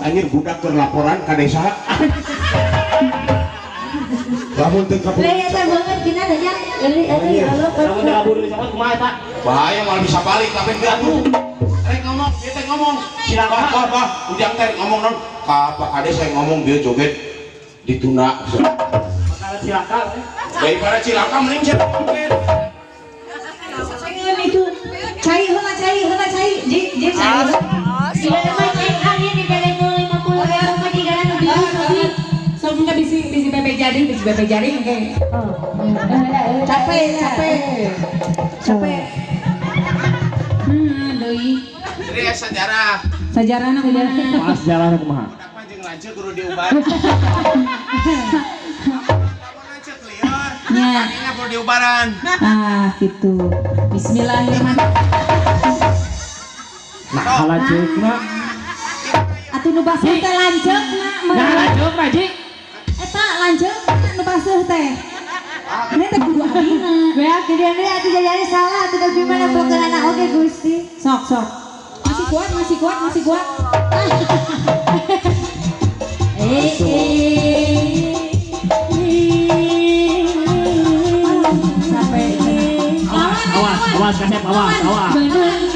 Anjir budak keur laporan ka desa. Lamun teu kaburu. Lah eta banget gina nya. Ini ya Allah. Lamun teu kaburu dicopot kumaha eta? Bahaya malah bisa balik tapi enggak tuh. Rek ngomong, dia teh ngomong. Cilaka. Bah, bah, ujang teh ngomong non. Ka Pak Kades saya ngomong dia joget ditunda. Bakal cilaka. Daripada cilaka mending saya joget. Pengen itu. Cai heula cai heula cai. Ji ji cai. Tidak mah cai hari di dalam 50 ribu mah jigana nu biru sobi. Sok engke bisi bisi bebe jaring, bisi bebe jaring engke. Capek, capek. Capek. Deui. Jadi sejarah. Sejarahna kumaha? Mas sejarahna kumaha? Budak mah jeung lanceuk kudu diubar. Lamun lanceuk lieur. Nya. Tadinya kudu diubaran. Ah, gitu. Bismillahirrahmanirrahim. Nah, lanceukna. Atuh nu baseuh teh lanceukna. Nah, lanceukna Ji. Eta lanceukna nu baseuh teh. Ini teh kudu abina. Beak gedean deui atuh jajane salah atuh da gimana pokokna oge Gusti. Sok, sok. Masih kuat, masih kuat, masih kuat. Sampai. Lawan, Awas, awas kasep, awas, awas.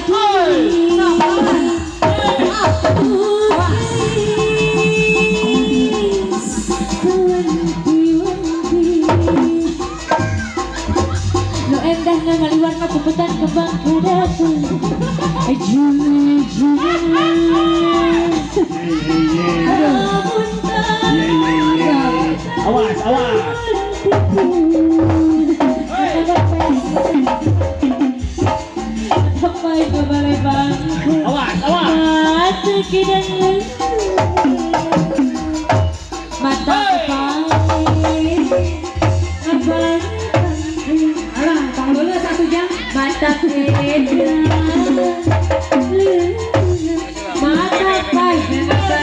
Sok, lawan. Awas. Nu endah ngaliwat mah puputan kembang kadaku. Awas, awas. Awas, awas. Mata Alah, tong dulu 1 jam. Mata mata mata.